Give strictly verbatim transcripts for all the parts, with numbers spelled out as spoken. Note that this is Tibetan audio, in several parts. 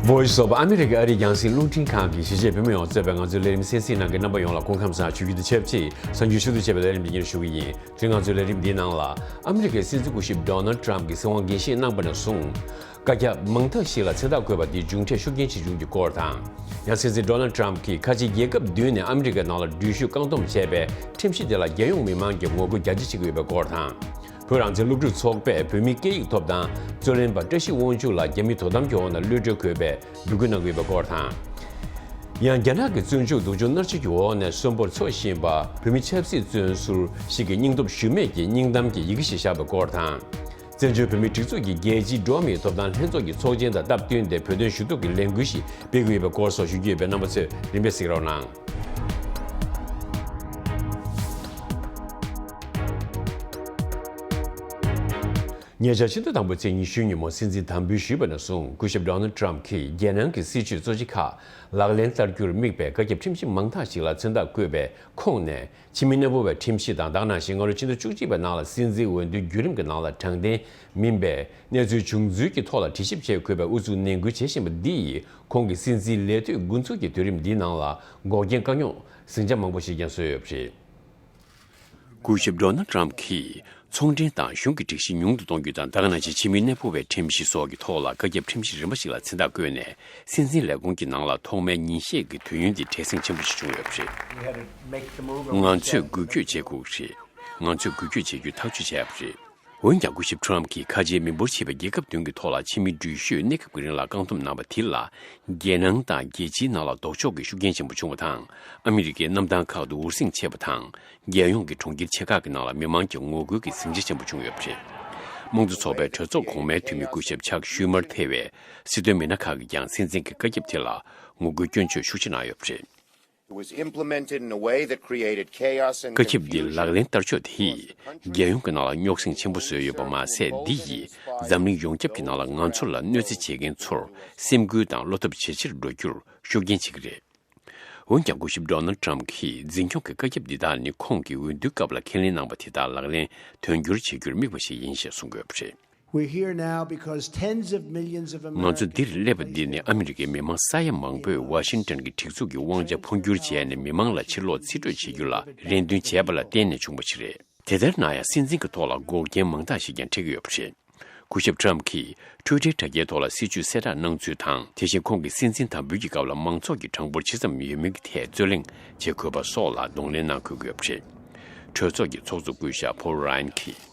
Voice of America ཨ་རིའི་རྒྱང་སྲིང་རླུང་འཕྲིན་ཁང་གི་གཞིས་བྱེས་བོད་མི་ཡོངས་གཙོས་པའི་ང་ཚོའི་ལས་རིམ་གསན་གཟིགས་གནང་མཁན་རྣམ་པ་ཡོངས་ལ་སྐུ་ཁམས་བཟང་ཞུ་རྒྱུ་དང་ཆབས་ཅིག་གསར་འགྱུར་ཞུ་གཏུག་བྱས་པའི་ལས་རིམ་འདི་སྙན་སྒྲོན་ཞུ་གི་ཡིན། དེ་ང་ཚོའི་ལས་རིམ་འདིའི་ནང་ལ་ཨ་མི་རི་ཀའི་སྲིད་འཛིན་སྐུ་ཞབས་Donald Trump གྱིས་སྲིད་དབང་འགན་བཞེས་གནང་པ་ནས་བཟུང་། བཀའ་ཁྱབ་མང་དག་ཞིག་ལ་མཚན་རྟགས་བཀོད་པ་དེའི་མཇུག་འབྲས་ཤུགས་རྐྱེན་ཆེ་བྱུང་གི་སྐོར་དང་། ཡང་སྲིད་འཛིན་Donald Trump གྱིས་ཁ་ཆེའི་རྒྱལ་ཁབ་བདུན་ནས་ཨ་མི་རི་ཀའི་ནང་ལ་འགྲུལ་བཞུད་བཀག་སྡོམ་བྱས་པའི་ཁྲིམས་གཞི་དེ་ལ་རྒྱལ་ཡོངས་མི་མང་གིས་ངོ་རྒོལ་རྒྱ་ཆེ་བྱེད་ཀྱི་ཡོད་པའི་སྐོར་དང་། བོད་རང་བཙན་སློབ་ཕྲུག་ཚོགས་པས་བོད་མིའི་སྐད་ཡིག་ཐོབ་ཐང་རྩོད་ལེན་པ་བཀྲ་ཤིས་དབང་ཕྱུག་ལ་རྒྱ་མིའི་དོ་དམ་གྱི་འོག་ན་གློད་གྲོལ་དགོས་པའི་འབོད་སྐུལ་གནང་གི་ཡོད་པའི་སྐོར་དང་། ཡང་རྒྱ་ནག་གི་བཙོན་འཇུག་སྡུག་སྦྱོང་མནར་གཅོད་ཀྱི་འོག་ནས་གསོན་པོར་འཚོ་བཞིན་པ་བོད་མི་ཆབ་སྲིད་བཙོན་ཟུར་ཞིག་གི་སྙིང་སྟོབས་ཞུམ་མེད་ཀྱི་སྙིང་གཏམ་གྱི་ཡི་གེ་ཞིག་བཞག་པའི་སྐོར་དང་། བཙན་བྱོལ་བོད་མིའི་སྒྲིག་འཛུགས་ཀྱིས་རྒྱལ་སྤྱིའི་འགྲོ་བ་མིའི་ཐོབ་ཐང་ལྷན་ཚོགས་ཀྱི་ཚོགས་ཆེན་དང་སྟབས་བསྟུན་ཏེ་བོད་དོན་ཞུ་གཏུག་གི་ལས་འགུལ་ཞིག་སྤེལ་གྱི་ཡོད་པའི་སྐོར་སོགས་ཞུ་རྒྱུ་ཡོད་པས་རྣམ་པ་ཚོས་རིམ་པས་གཟིགས་རོགས་གནང་། ཉེ་ཆར་ཕྱི་ཟླ་དང་པོའི་ཚེས་ཉི་ཤུ་ཉིན་མོ་སྲིད་འཛིན་དམ་འབུལ་ཞུས་པ་ནས་བཟུང་སྐུ་ཞབས་Donald Trump གྱིས་རྒྱལ་ནང་གི་སྲིད་བྱུས་གཙོ་ཆེ་ཁག་ལག་ལེན་བསྟར་རྒྱུར་དམིགས་པའི་བཀའ་ཁྱབ་ཁྲིམས་གཞི་མང་དག་ཞིག་ལ་མཚན་རྟགས་བཀོད་པའི་ཁོངས་ནས། ཕྱི་མི་གནས་སྤོ་བའི་ཁྲིམས་གཞི་དང་ད་ག་ནང་བཞིན་སྔ་ལོ་ཕྱི་ཟླ་བཅུ་གཅིག་པའི་ནང་ལ་སྲིད་འཛིན་འོས་བསྡུའི་བརྒྱུད་རིམ་གྱི་ནང་ལ་དྲང་བདེན་མིན་པའི་གནས་ཚུལ་བྱུང་ཚུལ་གྱི་ཐོག་ལ་དྲི་ཞིབ་བྱེད་དགོས་པའི་ཨུ་ཚུགས་ནན་སྐུལ་བྱེད་བཞིན་པ་འདི་ཡིས་ཁོང་གི་སྲིད་འཛིན་ལས་དུས་འགོ་འཛུགས་ཀྱི་དུས་རིམ་འདིའི་ནང་ལ་འགོག་རྐྱེན་དཀའ་རྙོག་ཟིང་ཆ་མང་པོ་ཞིག་ཀྱང་བཟོས་ཡོད་པ་རེད། སྐུ་ཞབས་Donald Trump གྱིས་ཚོང་འབྲེལ་དང་གཞུང་གི་སྒྲིག་གཞི་ཉུང་དུ་གཏོང་རྒྱུ་དང་ད་ག་ནང་བཞིན་ཕྱི་མི་གནས་སྤོ་བའི་ཁྲིམས་གཞི་སོགས་ཀྱི་ཐོག་ལ་བཀའ་ཁྱབ་ཁྲིམས་གཞི་རིམ་པ་ཞིག་ལ་མཚན་རྟགས་བཀོད་ནས་སྲིད་འཛིན་ལས་ཁུངས་ཀྱི་ནང་ལ་ཐོག་མའི་ཉིན་ཤས་ཀྱི་དུས་ཡུན་དེ་བྲེལ་ཟིང་ཆེན་པོ་ཞིག་བྱུང་ཡོད་པ་རེད། ང་ཚོས་འགུལ་སྐྱོད་བྱེད་དགོས་ཀྱི་རེད། ང་ཚོས་འགུལ་སྐྱོད་བྱེད་རྒྱུ་ཐག་གཅོད་བྱས་པ་རེད། འོན་ཀྱང་སྐུ་ཞབས་Trump གྱིས་ཁ་ཆེའི་མི་འབོར་ཆེ་བའི་རྒྱལ་ཁབ་བདུན་གྱི་ཐོག་ལ་ཕྱི་མི་འགྲུལ་བཞུད་གནས་སྐབས་ཀྱི་རིང་ལ་བཀག་སྡོམ་གནང་བ་དེ་ལ་རྒྱལ་ནང་དང་རྒྱལ་སྤྱིའི་ནང་ལ་ལྡོག་ཕྱོགས་ཀྱི་ཤུགས་རྐྱེན་ཆེན་པོ་བྱུང་བ་དང་ཨ་མི་རི་ཀའི་གནམ་ཐང་ཁག་ཏུ་འུར་ཟིང་ཆེ་བ་དང་རྒྱལ་ཡོངས་ཀྱི་གྲོང་ཁྱེར་ཆེ་ཁག་གི་ནང་ལ་མི་མང་གི་ངོ་རྒོལ་གྱི་ཟིང་ཆ་ཆེན་པོ་བྱུང་ཡོད་པ་རེད། དམངས་གཙོ་ཚོགས་པའི་གྲོས་ཚོགས་གོང་མའི་འཐུས་མི་སྐུ་ཞབས་Chuck Schumer ཐེ་བའི་སྲིད་དོན་མི་སྣ་ཁག་གིས་ཀྱང་སྲིད་འཛིན་གྱི་བཀའ་ཁྱབ་དེ་ལ་ངོ་རྒོལ་སྐྱོན་བརྗོད་ཤུགས་ཆེ་གནང་ཡོད་པ་རེད། It was implemented in a way that created chaos and བཀའ་ཁྱབ་འདི་confusion ལག་ལེན་བསྟར་ཕྱོགས་དེས་རྒྱལ་ཡོངས་ཀྱི་ནང་ལ་རྙོག་ཟིང་ཆེན་པོ་བཟོས་ཡོད་པ་མ་ཟད། འདི་ཡིས་འཛམ་གླིང་ཡོངས་ཁྱབ་ཀྱི་ནང་ལ་ང་ཚོ་ལ་གནོད་འཚེ་བྱེད་མཁན་ཚོར་སེམས་འགུལ་དང་བློ་འཐབ་ཇེ་ཆེར་འགྲོ་རྒྱུར་ཤུགས་རྐྱེན་བྱེད་ཀྱི་རེད། འོན་ཀྱང་སྐུ་ཞབས་Donald Trump གྱིས་འཛིན་སྐྱོང་གི་བཀའ་ཁྱབ་འདི་དག་ནི་ཁོང་གིས་འོས་བསྡུའི་སྐབས་ལ་ཁས་ལེན་གནང་པ་དེ་དག་ལག་ལེན་དོན་འཁྱོལ་བྱེད་རྒྱུར་དམིགས་པ་ཞིག་ཡིན་ཞེས་གསུངས་ཡོད་པ་རེད། We're here now because tens of millions of Americans ང་ཚོ་འདིར་སླེབས་པ་འདི་ནི་ཨ་མི་རི་ཀའི་མི་མང་ས་ཡ་མང་པོས་ཝ་ཤིང་ཏོན་གྱི་སྒྲིག་འཛུགས་ཀྱི་དབང་ཆ་འཕོ་འགྱུར་བྱས་ནས་མི་མང་ལ་ཕྱིར་ལོག་རྩིས་སྤྲོད་བྱེད་རྒྱུ་ལ་རེ་འདུན་བྱས་པ་ལ་བརྟེན་ནས་བྱུང་བ་ཞིག་རེད། དེ་ལྟར་ན་ཡང་སྲིད་འཛིན་གྱི་ཐོག་ལ་འགོག་རྐྱེན་མང་དག་ཞིག་ཀྱང་འཕྲད་ཀྱི་ཡོད་པ་རེད། སྐུ་ཞབས་Trump གྱིས་Twitter་དྲ་རྒྱའི་ཐོག་ལ་སྲིད་བྱུས་གསལ་བསྒྲགས་གནང་ཚུལ་དང་། དེ་བཞིན་ཁོང་གིས་སྲིད་འཛིན་དམ་འབུལ་གྱི་སྐབས་ལ་མང་ཚོགས་ཀྱི་གྲངས་འབོར་ཇི་ཙམ་ཡོད་མིན་གྱི་ཐད་རྩོད་གླེང་བྱེད་དགོས་པ་སོགས་ལ་གདོང་ལེན་གནང་དགོས་ཀྱི་ཡོད་པ་རེད། གྲོས་ཚོགས་ཀྱི་ཚོགས་གཙོ་སྐུ་ཞབས་Paul Ryan གྱིས།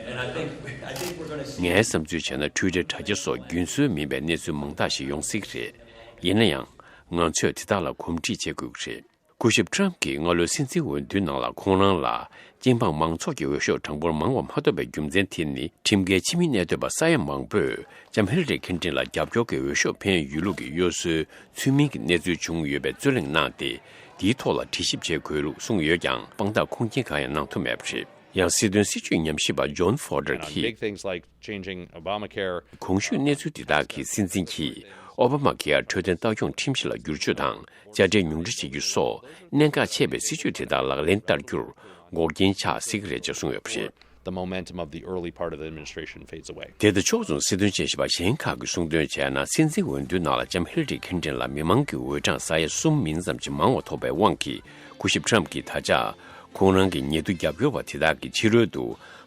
ངའི་བསམ་ཚུལ་བྱས་ན་Twitter་དྲ་རྒྱ་སོགས་རྒྱུན་སྲོལ་མིན་པའི་གནས་ཚུལ་མང་དག་ཞིག་ཡོང་སྲིད་ཀྱི་རེད། ཡིན་ན་ཡང་། ང་ཚོས་དེ་དག་ལ་གོམས་འདྲིས་བྱེད་དགོས་ཀྱི་རེད། སྐུ་ཞབས་Trump་གྱིས་སྔ་ལོའི་སྲིད་འཛིན་འོས་བསྡུའི་ནང་ལ་ཁོང་རང་ལ་སྤྱི་འབངས་མང་ཚོགས་ཀྱི་འོས་ཤོག་གྲངས་འབོར་མང་བ་མ་ཐོབ་པའི་རྒྱུ་མཚན་དེ་ནི་ཁྲིམས་འགལ་ཕྱི་མི་གནས་སྡོད་པ་ས་ཡ་མང་པོས་ལྕམ་ཧིལ་ལི་རི་ཁིན་ཏིན་ལ་རྒྱབ་སྐྱོར་གྱི་འོས་ཤོག་འཕེན་ཡོད་ལུགས་ཀྱི་གཡོ་ཟོལ་ཚུལ་མིན་གྱི་གནས་ཚུལ་བྱུང་ཡོད་པའི་རྩོད་གླེང་གནང་སྟེ། དེའི་ཐོག་ལ་དྲི་ཞིབ་བྱེད་དགོས་ལུགས་གསུངས་ཡོད་ཀྱང་། དཔང་རྟགས་ཁུངས་སྐྱེལ་གང་ཡང་གནང་ཐུབ་མེད་པ་རེད། ཡང་སྲིད་དོན་སྲིད་བྱུས་ཉམས་ཞིབ་པ་John Fodor གྱིས། Big things like changing Obamacare གོང་ཞུས་གནས་ཚུལ་འདི་དག་གིས་སྲིད་འཛིན་གྱིས་ཨོ་བྷ་མ་ཀེ་ཨར་འཕྲོད་བསྟེན་ལྟ་སྐྱོང་ཁྲིམས་གཞི་ལ་བསྒྱུར་བཅོས་དང་དཔྱ་ཁྲལ་ཉུང་འཕྲི་བྱེད་རྒྱུ་སོགས་གནད་འགག་ཆེ་བའི་སྲིད་བྱུས་དེ་དག་ལག་ལེན་བསྟར་རྒྱུར་འགོག་རྐྱེན་ཆགས་སྲིད་ཀྱི་རེད་ཅེས་གསུངས་ཡོད་པ་རེད། The momentum of the early part of the administration fades away. དེ་དང་ཕྱོགས་མཚུངས་སྲིད་དོན་དཔྱད་ཞིབ་པ་གཞན་ཁག་གིས་གསུངས་དོན་བྱས་ན། སྲིད་འཛིན་འོས་བསྡུའི་ནང་ལ་ལྕམ་ཧིལ་ལི་རི་ཁིན་ཏིན་ལ་མི་མང་གི་འོས་གྲངས་ས་ཡ་གསུམ་མིན་ཙམ་གྱིས་མང་བ་ཐོབ་པའི་དབང་གིས། སྐུ་ཞབས་Trump གྱིས་ད་ཆ་ཁོང་རང་གི་ཉེ་དུ་རྒྱབ་སྐྱོར་བ་དེ་དག་གི་ཕྱི་རོལ་དུ་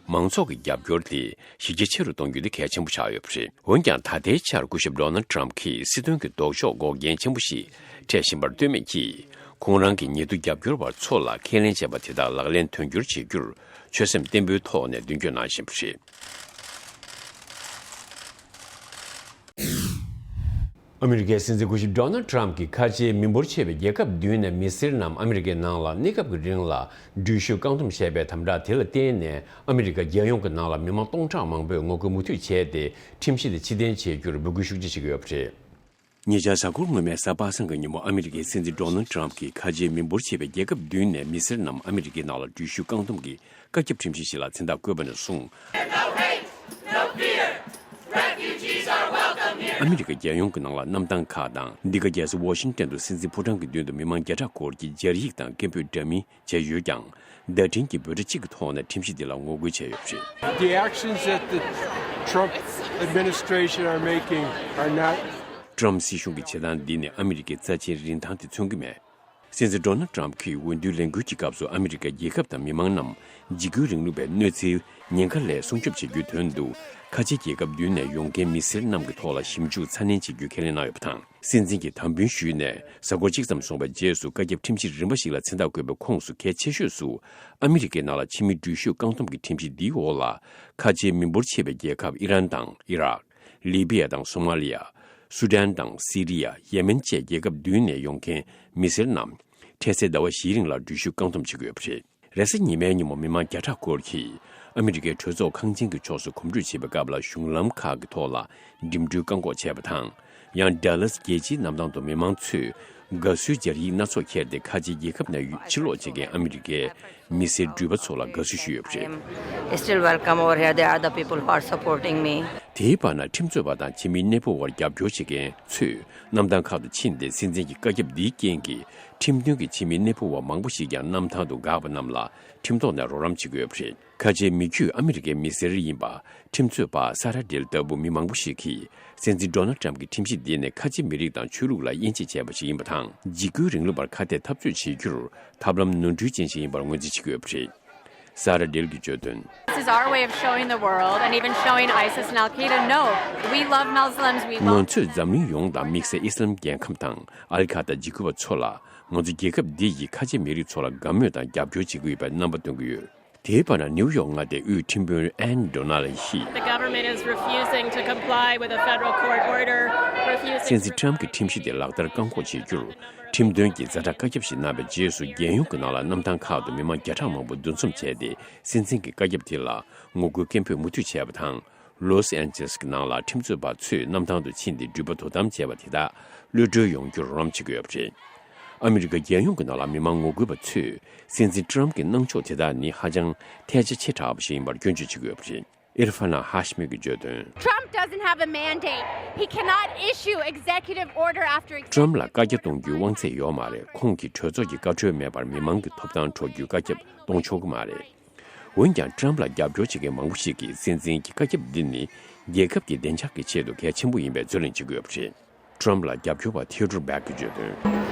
མང་ཚོགས་ཀྱི་རྒྱབ་སྐྱོར་དེ་གཞི་རྒྱ་ཆེ་རུ་གཏོང་རྒྱུ་དེ་གལ་ཆེན་པོ་ཆགས་ཡོད་པ་རེད། འོན་ཀྱང་། ད་ལྟའི་ཆར་སྐུ་ཞབས་Donald Trump གྱིས་སྲིད་དོན་གྱི་ལྡོག་ཕྱོགས་འགོག་རྐྱེན་ཆེན་པོ་ཞིག་འཕྲད་བཞིན་པར་ལྟོས་མེད་ཀྱིས། ཁོང་རང་གི་ཉེ་དུ་རྒྱབ་སྐྱོར་བ་ཚོ་ལ་ཁས་ལེན་བྱས་པ་དེ་དག་ལག་ལེན་དོན་འཁྱོལ་བྱེད་རྒྱུར་ཆོད་སེམས་བརྟན་པོའི་ཐོག་ནས་མདུན་སྐྱོད་གནང་བཞིན་པ་རེད། ཨ་མི་རི་ཀའི་སྲིད་འཛིན་སྐུ་ཞབས་Donald Trump གྱིས་ཁ་ཆེའི་མི་འབོར་ཆེ་བའི་རྒྱལ་ཁབ་བདུན་ནས་མི་སེར་རྣམས་ཨ་མི་རི་ཀའི་ནང་ལ་གནས་སྐབས་ཀྱི་རིང་ལ་འགྲུལ་བཞུད་བཀག་སྡོམ་བྱས་པའི་དམ་བསྒྲགས་དེ་ལ་བརྟེན་ནས། ཨ་མི་རི་ཀ་རྒྱལ་ཡོངས་ཀྱི་ནང་ལ་མི་མང་སྟོང་ཕྲག་མང་པོས་ངོ་རྒོལ་མུ་མཐུད་བྱས་ཏེ། ཁྲིམས་གཞི་དེ་ཕྱིར་འཐེན་བྱེད་རྒྱུར་འབོད་སྐུལ་ཤུགས་ཆེ་བྱེད་ཀྱི་ཡོད་པ་རེད། ཉེ་ཆར། གཟའ་འཁོར་སྔོན་མའི་གཟའ་པ་སངས་ཀྱི་ཉིན་མོ། ཨ་མི་རི་ཀའི་སྲིད་འཛིན་Donald Trump གྱིས་ཁ་ཆེའི་མི་འབོར་ཆེ་བའི་རྒྱལ་ཁབ་བདུན་ནས་མི་སེར་རྣམས་ཨ་མི་རི་ཀའི་ནང་ལ་འགྲུལ་བཞུད་བཀག་སྡོམ་གྱི་བཀའ་ཁྱབ་ཁྲིམས་གཞི་ཞིག་ལ་མཚན་རྟགས་བཀོད་པ་ནས་བཟུང་། Refugees are welcome here. ཨ་མི་རི་ཀ་རྒྱལ་ཡོངས་ཀྱི་ནང་ལ་གནམ་ཐང་ཁག་དང་། འདི་ག་རྒྱལ་ས་ཝ་ཤིང་ཏོན་དུ་སྲིད་འཛིན་ཕོ་བྲང་གི་མདུན་དུ་མི་མང་བརྒྱ་ཕྲག་སྐོར་གྱིས་སྦྱར་ཡིག་དང་སྐད་འབོད་འདྲ་མིན་བྱས་ཡོད་ཀྱང་། བརྡ་འཕྲིན་གྱི་འབོད་སྒྲ་གཅིག་གི་ཐོག་ནས་ཁྲིམས་གཞི་འདི་ལ་ངོ་རྒོལ་བྱས་ཡོད་པ་རེད། The actions that the Trump administration are making are not ཏྲམ་སྲིད་གཞུང་གི་བྱེད་སྟངས་འདི་ནི་ཨ་མི་རི་ཀའི་རྩ་ཆེན་རིན་ཐང་དེ་མཚོན་གྱི་མེད། སྲིད་འཛིན་ཌོ་ནལ་ཏྲམ་གྱིས་འོས་བསྡུའི་ལས་འགུལ་གྱི་སྐབས་སུ་ཨ་མི་རི་ཀའི་རྒྱལ་ཁབ་དང་མི་མང་རྣམས་འཇིགས་སྐུལ་རིང་ལུགས་པའི་གནོད་འཚེའི་ཉེན་ཁ་ལས་སྲུང་སྐྱོབ་བྱེད་རྒྱུའི་དོན་དུ། ཁ་ཆེ་རྒྱལ་ཁབ་བདུན་ནས་ཡོང་མཁན་མི་སེར་རྣམས་ཀྱི་ཐོག་ལ་ཞིབ་འཇུག་ཚ་ནན་བྱེད་རྒྱུ་ཁས་ལེན་གནང་ཡོད་པ་དང་། སྲིད་འཛིན་གྱིས་དམ་འབུལ་ཞུས་ནས་གཟའ་འཁོར་གཅིག་ཙམ་སོང་བའི་རྗེས་སུ་བཀའ་ཁྱབ་ཁྲིམས་གཞི་རིམ་པ་ཞིག་ལ་མཚན་རྟགས་བཀོད་པའི་ཁོངས་སུ་གལ་ཆེ་ཤོས་སུ། ཨ་མི་རི་ཀའི་ནང་ལ་ཕྱི་མི་འགྲུལ་བཞུད་བཀག་སྡོམ་གྱི་ཁྲིམས་གཞི་འདིའི་འོག་ལ། ཁ་ཆེའི་མི་འབོར་ཆེ་བའི་རྒྱལ་ཁབ་ཨི་རན་དང་ཨི་རག་ལི་བི་ཡ་དང་སོ་མ་ལི་ཡ། སུ་དཱན་དང་སི་རི་ཡ། ཡེ་མེན་བཅས་རྒྱལ་ཁབ་བདུན་ནས་ཡོང་མཁན་མི་སེར་རྣམས། འཕྲལ་སེལ་ཟླ་བ་བཞིའི་རིང་ལ་འགྲུལ་བཞུད་བཀག་སྡོམ་བྱེད་ཀྱི་ཡོད་པ་རེད། རེས་གཟའ་ཉི་མའི་ཉིན་མོ་མི་མང་བརྒྱ་ཕྲག་སྐོར་གྱིས་ཨ་མི་རི་ཀའི་གྲོས་ཚོགས་ཁང་ཆེན་གྱི་ཕྱོགས་སུ་གོམ་བགྲོད་བྱེད་པའི་སྐབས་ལ་གཞུང་ལམ་ཁག་གི་ཐོག་ལ་འགྲིམ་འགྲུལ་བཀག་འགོག་བྱས་པ་དང་། ཡང་ཌལ་ལཱས་རྒྱལ་སྤྱིའི་གནམ་ཐང་དུ་མི་མང་ཚོས་དགའ་བསུའི་སྦྱར་ཡིག་སྣ་ཚོགས་འཁྱེར་ཏེ་ཁ་ཆེའི་རྒྱལ་ཁབ་ནས་ཕྱིར་ལོག་བྱེད་མཁན་ཨ་མི་རི་ཀའི་མི་སེར་འགྲུལ་པ་ཚོ་ལ་དགའ་བསུ་ཞུས་ཡོད་པ་རེད། Still welcome over here. They are the people who are supporting me. དེའི་བར་ན་ཁྲིམས་རྩོད་པ་དང་ཕྱི་མིའི་གནས་སྤོ་བར་རྒྱབ་སྐྱོར་བྱེད་མཁན་ཚོས་གནམ་ཐང་ཁག་ཏུ་ཕྱིན་ཏེ། སྲིད་འཛིན་གྱི་བཀའ་ཁྱབ་འདིའི་རྐྱེན་གྱིས་ཁྲིམས་མཐུན་གྱི་ཕྱི་མིའི་གནས་སྤོ་བ་མང་པོ་ཞིག་ཀྱང་གནམ་ཐང་དུ་འགག་པ་རྣམས་ལ་ཁྲིམས་ཐོག་ནས་རོགས་རམ་བྱེད་ཀྱི་ཡོད་པ་རེད། ཁ་ཆེའི་མི་རྒྱུད་ཨ་མི་རི་ཀའི་མི་སེར་ཡིན་པ་ཁྲིམས་རྩོད་པ་ས་ར་ཌེལ་ལྟ་བུ་མི་མང་པོ་ཞིག་གིས། སྲིད་འཛིན་ཌོ་ནལ་ཏྲམ་གྱི་ཁྲིམས་གཞི་འདི་ནི་ཁ་ཆེ་མི་རིགས་དང་ཆོས་ལུགས་ལ་དབྱེ་འབྱེད་བྱས་པ་ཞིག་ཡིན་པ་དང་། འཇིགས་སྐུལ་རིང་ལུགས་པར་ཁ་གཏད་འཐབ་རྩོད་བྱེད་རྒྱུར་ཐབས་ལམ་ནོར་འཁྲུལ་ཅན་ཞིག་ཡིན་པར་ངོས་འཛིན་བྱེད་ཀྱི་ཡོད་པ་རེད། ས་ར་ཌེལ་གྱིས་བརྗོད་དོན། This is our way of showing the world and even showing ISIS and Al Qaeda, no, we love Muslims, we love. ང་ཚོས་འཛམ་གླིང་ཡོངས་དང་དམིགས་བསལ་ཨི་སི་ལམ་རྒྱལ་ཁམས་དང་ཨལ་ཁ་ད་འཇིགས་སྐུལ་བ་ཚོ་ལ། ང་ཚོ་རྒྱལ་ཁབ་འདི་ཡི་ཁ་ཆེ་མི་རིགས་ཚོ་ལ་དགའ་མོས་དང་རྒྱབ་སྐྱོར་བྱེད་ཀྱི་ཡོད་པའི་རྣམ་པ་སྟོན་གྱི་ཡོད། དེའི་བར་ན་ནིའུ་ཡོག་མངའ་སྡེའི་དབུས་ཁྲིམས་དཔོན་ཨན་ཌོ་ནལ་ཧི། The government is refusing to comply with a federal court order, refusing. སྲིད་འཛིན་ཏྲམ་གྱི་ཁྲིམས་གཞི་དེ་ལག་བསྟར་བཀག་འགོག་བྱེད་རྒྱུར་ཁྲིམས་དོན་གྱི་ཛ་དྲག་བཀའ་ཁྱབ་ཞིག་གནང་བའི་རྗེས་སུ། རྒྱལ་ཡོངས་ཀྱི་ནང་ལ་གནམ་ཐང་ཁག་ཏུ་མི་མང་བརྒྱ་ཕྲག་མང་པོ་འདུ་འཛོམས་བྱས་ཏེ། སྲིད་འཛིན་གྱི་བཀའ་ཁྱབ་དེ་ལ་ངོ་རྒོལ་སྐད་འབོད་མུ་མཐུད་བྱས་པ་དང་། ལོས་ཨན་ཇེ་ལིས་ཀྱི་ནང་ལ་ཁྲིམས་རྩོད་པ་ཚོས་གནམ་ཐང་དུ་ཕྱིན་ཏེ་འགྲུལ་པ་དོ་དམ་བྱས་པ་དེ་དག་གློད་གྲོལ་ཡོང་རྒྱུར་རོགས་རམ་བྱེད་ཀྱི་ཡོད་པ་རེད། ཨ་མི་རི་ཀ་རྒྱལ་ཡོངས་ཀྱི་ནང་ལ་མི་མང་ངོ་རྒོལ་པ་ཚོས་སྲིད་འཛིན་ཏྲམ་གྱི་གནང་ཕྱོགས་དེ་དག་ནི་ཧ་ཅང་ཐལ་ཆ་ཆེ་དྲགས་པ་ཞིག་ཡིན་པར་སྐྱོན་བརྗོད་བྱེད་ཀྱི་ཡོད་པ་རེད། ཨིར་ཧྥ་ན་ཧ་ཤ་མི་གིས་བརྗོད་དོན། Trump doesn't have a mandate. He cannot issue executive order after executive order. ཏྲམ་ལ་བཀའ་རྒྱ་གཏོང་རྒྱུའི་དབང་ཚད་ཡོད་མ་རེད། ཁོང་གིས་གྲོས་ཚོགས་ཀྱི་བཀའ་འཁྲོལ་མེད་པར་མི་མང་གི་ཐོབ་ཐང་འཕྲོག་རྒྱུའི་བཀའ་ཁྱབ་གཏོང་ཆོག་གི་མ་རེད། འོན་ཀྱང་ཏྲམ་ལ་རྒྱབ་སྐྱོར་བྱེད་མཁན་མང་པོ་ཞིག་གིས་སྲིད་འཛིན་གྱི་བཀའ་ཁྱབ་འདི་ནི་རྒྱལ་ཁབ་ཀྱི་བདེ་འཇགས་ཀྱི་ཆེད་དུ་གལ་ཆེན་པོ་ཡིན་པའི་རྩོད་གླེང་བྱེད་ཀྱི་ཡོད་པ་རེད། ཏྲམ་ལ་རྒྱབ་སྐྱོར་བ་ཐེའོ་ཌོར་སྦེག་གིས་བརྗོད་དོན།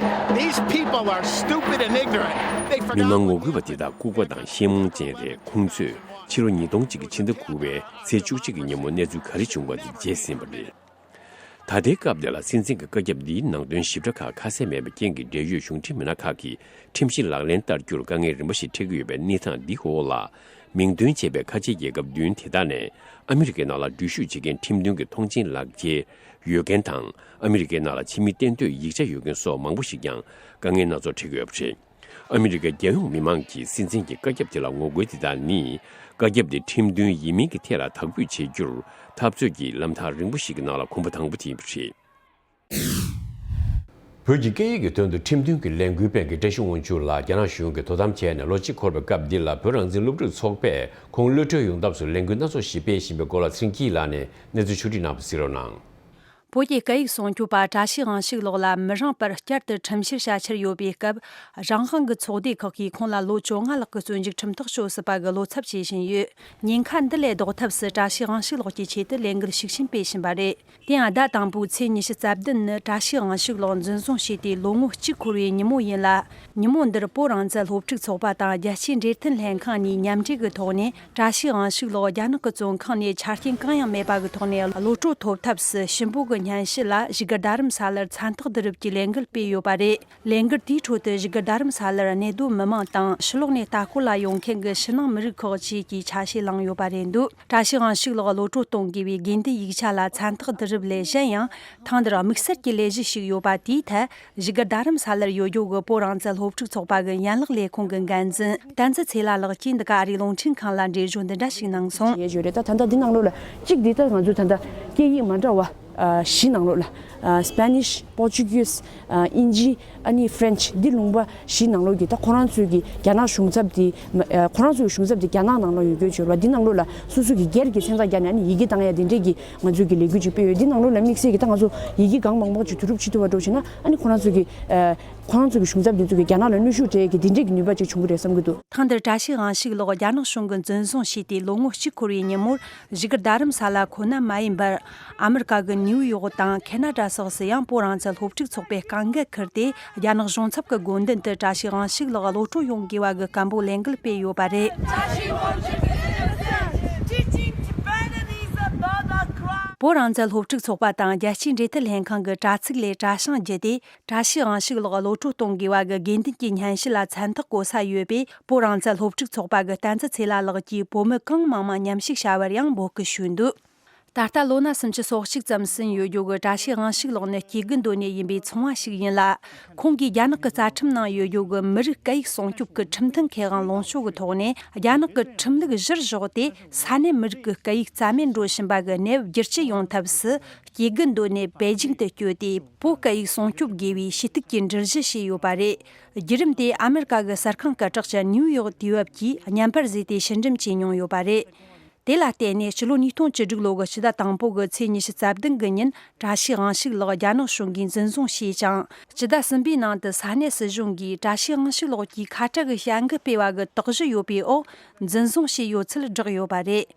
These people are stupid and ignorant. They forgot. མི་མང་ངོ་རྒོལ་བ་དེ་དག་ལྐུགས་པ་དང་ཤེས་རྨོངས་ཅན་རེད། ཁོང་ཚོས་ཕྱི་ལོ་ཉིས་སྟོང་གཅིག་གི་ཕྱི་ཟླ་དགུ་པའི་ཚེས་བཅུ་གཅིག་གི་ཉིན་མོ་གནས་ཚུལ་ག་རེ་བྱུང་བ་དེ་བརྗེད་ཟིན་པ་རེད། ད་ལྟའི་སྐབས་འདི་ལ་སྲིད་འཛིན་གྱི་བཀའ་ཁྱབ་འདིའི་ནང་དོན་ཞིབ་ཕྲ་ཁག་ཁ་གསལ་མེད་པའི་རྐྱེན་གྱིས། འབྲེལ་ཡོད་གཞུང་འབྲེལ་མི་སྣ་ཁག་གིས་ཁྲིམས་གཞི་ལག་ལེན་བསྟར་རྒྱུར་དཀའ་ངལ་རིམ་པ་ཞིག་འཕྲད་ཀྱི་ཡོད་པའི་གནས་སྟངས་འདིའི་འོག་ལ། མིང་འདོན་བྱས་པའི་ཁ་ཆེའི་རྒྱལ་ཁབ་བདུན་དེ་དག་ནས་ཨ་མི་རི་ཀའི་ནང་ལ་འགྲུལ་བཞུད་བྱེད་མཁན་ཁྲིམས་མཐུན་གྱི་མཐོང་མཆན་ལག་འཁྱེར་ཡོད་མཁན་དང་། ཨ་མི་རི་ཀའི་ནང་ལ་ཕྱི་མི་གཏན་སྡོད་ཡིག་ཆ་ཡོད་མཁན་སོགས་མང་པོ་ཞིག་ཀྱང་དཀའ་ངལ་སྣ་ཚོགས་འཕྲད་ཀྱི་ཡོད་པ་རེད། ཨ་མི་རི་ཀའི་རྒྱལ་ཡོངས་མི་མང་གིས་སྲིད་འཛིན་གྱི་བཀའ་ཁྱབ་དེ་ལ་ངོ་རྒོལ་དེ་དག་ནི། བཀའ་ཁྱབ་དེ་ཁྲིམས་མཐུན་ཡིན་མིན་གྱི་ཐད་ལ་དག་འབུད་བྱེད་རྒྱུར་འཐབ་རྩོད་ཀྱི་ལམ་ཐག་རིང་པོ་ཞིག་གི་ནང་ལ་གོམ་པ་དང་པོ་དེ་ཡིན་པ་རེད། བོད་ཀྱི་སྐད་ཡིག་གི་དོན་དུ་ཁྲིམས་མཐུན་གྱི་ལས་འགུལ་སྤེལ་མཁན་བཀྲ་ཤིས་དབང་ཕྱུག་ལགས་རྒྱ་ནག་གཞུང་གིས་དོ་དམ་བྱས་ནས་ལོ་གཅིག་འཁོར་བའི་སྐབས་འདི་ལ། བོད་རང་བཙན་སློབ་ཕྲུག་ཚོགས་པས་ཁོང་གློད་གྲོལ་ཡོང་ཐབས་སུ་ལས་འགུལ་སྣ་ཚོགས་ཤིག་སྤེལ་བཞིན་པའི་སྐོར་ལ་ཚེ་རིང་སྐྱིད་ལགས་ནས་གནས་ཚུལ་ཕྱོགས་བསྒྲིགས་གནང་བ་གཟིགས་རོགས་གནང་། བོད་ཀྱི་སྐད་ཡིག་སྲུང་སྐྱོབ་པ་བཀྲ་ཤིས་དབང་ཕྱུག་ལགས་ལ་མི་རིང་བར་བསྐྱར་དུ་ཁྲིམས་བཤེར་བྱ་འཆར་ཡོད་པའི་སྐབས། རང་དབང་གི་ཚོགས་སྡེ་ཁག་གིས་ཁོང་ལ་ལོ་བཅོ་ལྔ་ལྷག་གི་བཙོན་འཇུག་ཁྲིམས་ཐག་གཅོད་སྲིད་པ་གི་བློ་འཚབ་བྱེད་བཞིན་ཡོད། ཉེན་ཁ་འདི་ལས་ལྡོག་ཐབས་སུ་བཀྲ་ཤིས་དབང་ཕྱུག་ལགས་ཀྱི་ཆེད་དུ་ལས་འགུལ་ཤུགས་ཆེན་སྤེལ་བཞིན་པ་རེད། དེ་ཡང་ཟླ་དང་པོའི་ཚེས་ཉི་ཤུ་རྩ་བདུན་ནི་བཀྲ་ཤིས་དབང་ཕྱུག་ལགས་འཛིན་བཟུང་བྱས་ཏེ་ལོ་ངོ་གཅིག་འཁོར་བའི་ཉིན་མོ་ཡིན་ལ། ཉིན་མོ་འདིར་བོད་རང་བཙན་སློབ་ཕྲུག་ཚོགས་པ་དང་རྒྱལ་སྤྱིའི་འབྲེལ་མཐུད་ལྷན་ཁང་གཉིས་མཉམ་འབྲེལ་གྱི་ཐོག་ནས། བཀྲ་ཤིས་དབང་ཕྱུག་ལགས་རྒྱ་ནག་གི་བཙོན་ཁང་ནས་ཆ་རྐྱེན་གང་ཡང་མེད་པ་གི་ཐོག་ནས་གློད་གྲོལ་ཐོབ་ཐབས་སུ་ཞིམ་པོ་གི་སྙན་ཞུ་ལ་བཞུགས་སྒར་རྡ་རམ་ས་ལར་མཚན་རྟགས་བསྡུ་རུབ་ཀྱི་ལས་འགུལ་སྤེལ་ཡོད་པ་རེད། ལས་འགུལ་དེའི་ཁྲོད་དུ་བཞུགས་སྒར་རྡ་རམ་ས་ལར་གནས་སྡོད་མི་མང་དང་ཕྱི་ལོགས་ནས་ལྟ་སྐོར་ལ་ཡོང་མཁན་གྱི་ཕྱི་ནང་མི་རིགས་ཁག་བཅས་ཀྱིས་ཆ་ཤས་བླངས་ཡོད་པ་རེད་འདུག་བཀྲ་ཤིས་དབང་ཕྱུག་ལགས་གློད་གྲོལ་གཏོང་དགོས་པའི་དགོས་འདུན་ཡིག་ཆ་ལ་མཚན་རྟགས་བསྡུ་རུབ་ལས་གཞན་ཡང་། ཐེངས་འདིར་དམིགས་བསལ་གྱི་ལས་གཞི་ཞིག་ཡོད་པ་དེའི་ཐད། བཞུགས་སྒར་རྡ་རམ་ས་ལར་ཡོད་རྒྱུ་གི་བོད་རང་བཙན་སློབ་ཕྲུག་ཚོགས་པ་གི་ཡན་ལག་ལས་ཁུངས་ཀྱི་འགན་འཛིན་བསྟན་འཛིན་ཚེ་ལྷ་ལགས་ཀྱིས་འདི་ག་ཨ་རིའི་རླུང་འཕྲིན་ཁང་ལ་འགྲེལ་བརྗོད་འདི་འདྲ་ཞིག་གནང་སོང་། ཡོད་རེད། ད་ད་ལྟ་འདི་ནང་ལོགས་ལ་གཅིག་འདི་ད་ང་ཚོ་ད་ལྟ་སྐད་ཡིག་མ་འདྲ་བ་ཨ་བཞི་ནང་ལོགས་ལ་ཨ་Spanish, Portuguese, ཨ་དབྱིན་ཇི། ཨ་ནི་French། འདི་ལུང་པ་བཞི་ནང་ལོགས་ཀྱི་ད་ཁོ་རང་ཚོའི་གི་རྒྱ་ནག་གཞུང་ཚབ་དེ་མ་ཨ་ཁོ་རང་ཚོའི་གཞུང་ཚབ་དེ་རྒྱ་ནག་ནང་ལོགས་ཡོད་རྒྱུ་བྱོས་པ། འདི་ནང་ལོགས་ལ་སོ་སོ་གི་སྒེར་གྱི་མཚན་རྟགས་རྒྱག་ནས་ཨ་ནི་ཡི་གེ་བཏང་ཡ་དེ་འདྲས་ཀྱི་ང་ཚོའི་གི་ལས་འགུལ་ཅིག་སྤེལ་ཡོད། འདི་ནང་ལོགས་ལ་དམིགས་བསལ་གྱི་ད་ང་ཚོ་ཡི་གེ་གང་མང་མང་ཅིག་བསྡུ་རུབ་བྱེད་ཐུབ་པ་འགྲོ་བྱས་ན། ཨ་ནི་ཁོ་རང་ཚོ་གི་ཨ་ཁོ་རང་ཚོ་གི་གཞུང་ཚབ་འདི་ཚོ་གི་རྒྱ་ནག་ལ་གནོན་ཤུགས་སྤྲད་ཀྱི་འདི་འདྲས་ཀྱི་ནུས་པ་ཅིག་བྱུང་གི་རེད་བསམ་གྱི་འདུག་ཐེངས་འདིར་བཀྲ་ཤིས་དབང་ཕྱུག་ལགས་རྒྱ་ནག་གཞུང་གིས་འཛིན་བཟུང་བྱས་ཏེ་ལོ་ངོ་གཅིག་འཁོར་བའི་ཉིན་མོར་བཞུགས་སྒར་རྡ་རམ་ས་ལ་ཁོ་ན་མ་ཡིན་པར། ཨ་མི་རི་ཀ་གི་ནིའུ་ ནིའུ་ཡོག་དང་ཁེ་ན་ཌ་སོགས་སུ་ཡང་བོད་རང་བཙན་སློབ་ཕྲུག་ཚོགས་པས་རྐང་འགན་འཁུར་ཏེ། རྒྱ་ནག་གཞུང་ཚབ་ཀྱི་དགོན་མདུན་དུ་བཀྲ་ཤིས་དབང་ཕྱུག་ལགས་གློད་གྲོལ་ཡོང་དགོས་པ་གི་སྐད་འབོད་ལས་འགུལ་སྤེལ་ཡོད་པ་རེད། བོད་རང་བཙན་སློབ་ཕྲུག་ཚོགས་པ་དང་རྒྱལ་སྤྱིའི་འབྲེལ་མཐུད་ལྷན་ཁང་གི་དྲ་ཚིགས་ལས་གྲྭ་བྱང་བརྒྱུད་དེ། བཀྲ་ཤིས་དབང་ཕྱུག་ལགས་གློད་གྲོལ་གཏོང་དགོས་པ་གི་དགོས་འདུན་གྱི་སྙན་ཞུ་ལ་མཚན་རྟགས་བཀོད་ས་ཡོད་པས། བོད་རང་བཙན་སློབ་ཕྲུག་ཚོགས་པ་གི་བསྟན་འཛིན་ཚེ་ལྷ་ལགས་ཀྱིས་བོད་མི་གང་མང་མང་མཉམ་ཞུགས་བྱ་བར་ཡང་འབོད་སྐུལ་ཞུས་འདུག་ད་ལྟ་ལོ་ན་སུམ་ཅུ་སོ་གཅིག་ཙམ་ཟིན་ཡོད་རྒྱུ་གི་བཀྲ་ཤིས་དབང་ཕྱུག་ལགས་ནི་སྐྱེ་རྒུ་མདོ་ནས་ཡིན་པའི་ཚོང་བ་ཞིག་ཡིན་ལ། ཁོང་གིས་རྒྱ་ནག་གི་རྩ་ཁྲིམས་ནང་ཡོད་རྒྱུ་གི་མི་རིགས་སྐད་ཡིག་སྲུང་སྐྱོབ་ཀྱི་ཁྲིམས་མཐུན་ཁེ་དབང་ལོངས་སྤྱོད་ཀྱི་ཐོག་ནས། རྒྱ་ནག་གི་ཁྲིམས་ལུགས་གཞིར་བཞག་སྟེ། ས་གནས་མི་རིགས་ཀྱི་སྐད་ཡིག་རྩ་མེད་འགྲོ་བཞིན་པ་གི་གནས་བབ་བསྒྱུར་བཅོས་ཡོང་ཐབས་སུ། སྐྱེ་རྒུ་མདོ་ནས་པེ་ཅིང་དུ་བསྐྱོད་དེ། བོད་སྐད་ཡིག་སྲུང་སྐྱོབ་དགོས་པའི་ཞུ་གཏུག་གི་འགྲུལ་བཞུད་བྱས་ཡོད་པ་རེད། བརྒྱུད་རིམ་དེ་ཨ་མེ་རི་ཀ་གི་གསར་ཁང་སྐད་གྲགས་ཅན་ནིའུ་ཡོག་དུས་བབ་ཀྱིས་བརྙན་པར་བཟོས་ཏེ་ཕྱི་འགྲེམས་བྱས་མྱོང་ཡོད་པ་རེད། དེ་ལ་བརྟེན་ནས་ཕྱི་ལོ་ཉིས་སྟོང་བཅུ་དྲུག་ལོ་གི་ཕྱི་ཟླ་དང་པོ་གི་ཚེས་ཉི་ཤུ་རྩ་བདུན་གི་ཉིན། བཀྲ་ཤིས་དབང་ཕྱུག་ལགས་རྒྱ་ནག་གཞུང་གིས་འཛིན་བཟུང་བྱས་ཀྱང་། སྤྱི་ཟླ་གསུམ་པའི་ནང་དུ་ས་གནས་སྲིད་གཞུང་གིས་བཀྲ་ཤིས་དབང་ཕྱུག་ལགས་ཀྱིས་ཁ་བྲལ་གྱི་བྱ་འགུལ་སྤེལ་བ་གི་དོགས་གཞི་ཡོད་པའི་འོག་འཛིན་བཟུང་བྱས་ཡོད་ཚུལ་བསྒྲགས་ཡོད་པ་རེད།